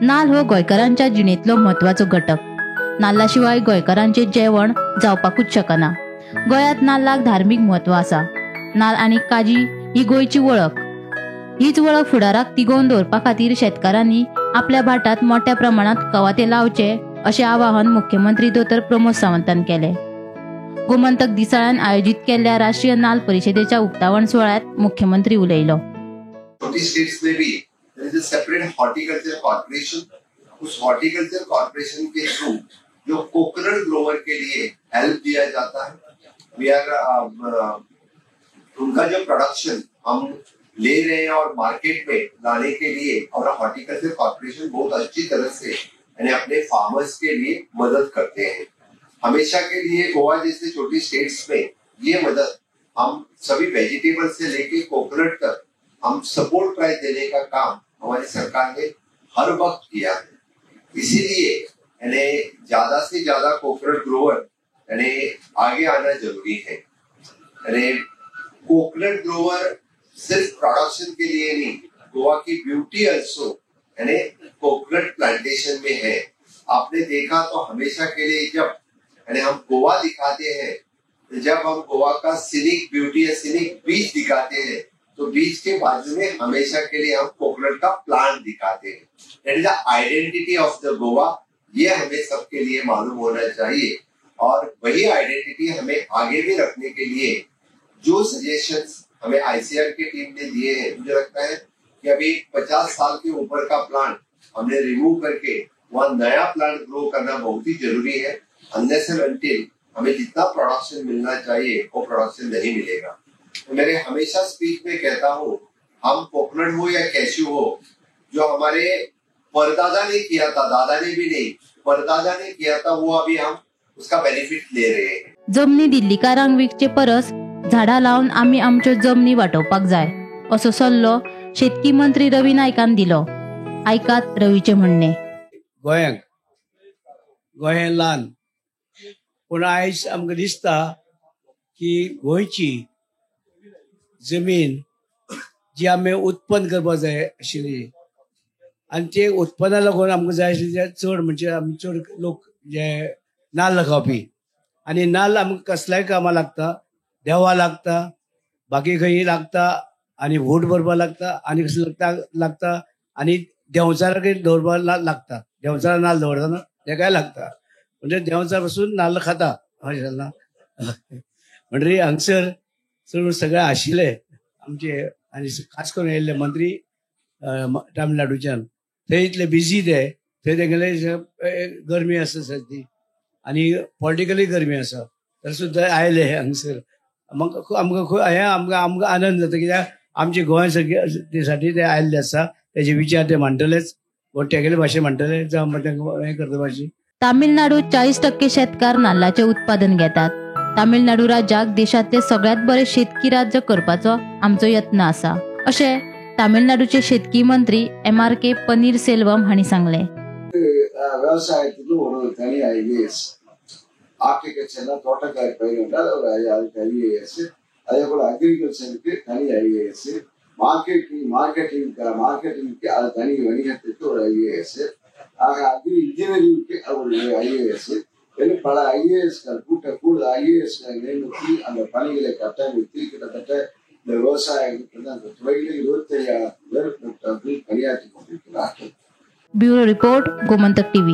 नाल्ल हो गोंयकारांच्या जिणेंतलो म्हत्वाचो घटक. नाल्ला शिवाय गोंयकारांचें जेवण जावपाकूच शकना. गोंयांत नाल्लाक धार्मीक म्हत्व आसा. नाल्ल आनी काजी ही गोंयची वळख. हीच वळख फुडाराक तिगोवन दवरपा खातीर शेतकारांनी आपल्या भाटांत मोठ्या प्रमाणांत कवाथे लावचे अशें आवाहन मुख्यमंत्री दोतोर प्रमोद सावंतान केलें. गोमंतक दिसाळ्यान आयोजीत केल्ल्या राष्ट्रीय नाल्ल परिशदेच्या उक्तावण सुवाळ्यांत मुख्यमंत्री उलयलो. छोटी स्टेट्स में भी there is a separate horticulture corporation. उस हॉर्टिकल्चर कॉर्पोरेशन के थ्रू जो कोकोनट ग्रोवर के लिए हेल्प दिया जाता है, we are उनका जो प्रोडक्शन हम ले रहे हैं और मार्केट में लाने के लिए और हॉर्टिकल्चर कॉर्पोरेशन बहुत अच्छी तरह से यानी अपने फार्मर्स के लिए मदद करते हैं. हमेशा के लिए गोवा जैसे छोटी स्टेट्स में ये मदद हम सभी वेजिटेबल से लेके कोकोनट तक हम सपोर्ट प्राइस देने का काम हमारी सरकार ने हर वक्त किया है. इसीलिए यानी ज्यादा से ज्यादा कोकोनट ग्रोवर यानी आगे आना जरूरी है. यानी कोकोनट ग्रोवर सिर्फ प्रोडक्शन के लिए नहीं, गोवा की ब्यूटी अल्सो यानी कोकोनट प्लांटेशन में है. आपने देखा तो हमेशा के लिए जब यानी हम गोवा दिखाते हैं, जब हम गोवा का सीनिक ब्यूटी या सीनिक बीच दिखाते हैं तो बीच के बाजू में हमेशा के लिए हम कोकोनट का प्लांट दिखाते हैं. That is the identity of the Goa. ये हमें सबके लिए मालूम होना चाहिए और वही आइडेंटिटी हमें आगे भी रखने के लिए जो सजेशंस हमें आईसीआर की टीम ने दिए हैं, मुझे लगता है कि अभी 50 साल के ऊपर का प्लांट हमने रिमूव करके वहाँ नया प्लांट ग्रो करना बहुत ही जरूरी है. अनलेस एंड अनटिल हमें जितना प्रोडक्शन मिलना चाहिए वो प्रोडक्शन नहीं मिलेगा. तो मेरे हमेशा स्पीच में कहता हूँ, हम कोकोनट हो या कैश्यू हो, जो हमारे परदादा ने किया था, दादा ने भी नहीं, परदादा ने किया था, वो अभी हम उसका बेनिफिट ले रहे हैं. जमनी दिल्लीकारांक विकचे परस झाडां लावन आमी आमच्यो जमनी वाटोवपाक जाय असो सल्लो शेतकी मंत्री रवी नायकान दिलो. आयकात रवीचें म्हणणें. गोंयांक गोंय ल्हान, पूण आयज आमकां दिसता की गोंयची जमीन जी आमी उत्पन्न करपाक जाय आशिल्ली आनी ते उत्पन्ना लागून आमकां जाय आशिल्ले चड, म्हणजे आमी चड लोक जे नाल्ल खावपी आनी नाल्ल आमकां कसल्याय कामां लागता, देवा लागता, बाकी खंय लागता आनी व्होट भरपाक लागता आनी कसलें लागता लागता आनी देंवचाराकय दवरपाक लागता. देंवचारा नाल्ल दवरता ना तेकाय लागता, म्हणजे देंवचार पसून नाल्ल खाता अशें ना. म्हणटकीर हांगसर चड सगळे आशिल्ले आमचे आनी खास करून येयल्ले मंत्री तामिळनाडूच्यान, थंय इतले बिजी ते थंय तेगेले गरमी आसा सद्दी आनी पॉलिटिकली गरमी आसा, तर सुद्दां आयले हांगसर. मग आमकां हें आमकां आमकां आनंद जाता कित्याक आमचे गोंय सगळे साठी ते आयिल्ले आसा, तेजे विचार ते मांडटलेच, तेगेले भाशेन मांडटले, जावं तांकां हें करता भाशेन. तामिळनाडूत 40% शेतकार नाल्लाचें उत्पादन घेतात. तामिळनाडू राज्याक देशांतले सगळ्यांत बरें शेतकी राज्य करपाचो आमचो यत्न आसा अशें तामिळनाडूचे शेतकी मंत्री MRK Panneerselvam हांणी सांगलें. விவசாயத்துக்கு ஒரு தனி ஐஏஎஸ், ஆர்டிகல்ச்சர்னா தோட்டக்காய் பயிர் என்றால் ஒரு அதுக்கு ஐஏஎஸ், அதே போல் அக்ரிகல்ச்சருக்கு தனி ஐஏஎஸ், மார்க்கெட்டிங்க்கு அது தனி வணிகத்திற்கு ஒரு ஐஏஎஸ், ஆக அக்ரி இன்ஜினியரிங்க்கு ஒரு ஐஏஎஸ், இன்னும் பல ஐஏஎஸ்கள் கூடுதல் ஐஏஎஸ்களை நியமித்து அந்த பணிகளை கட்டமைத்து கிட்டத்தட்ட இந்த விவசாயத்துக்கு அந்த துறையிலே 25,000 பேர் பணியாற்றி கொண்டிருக்கிறார்கள். Bureau report, Gomantak TV.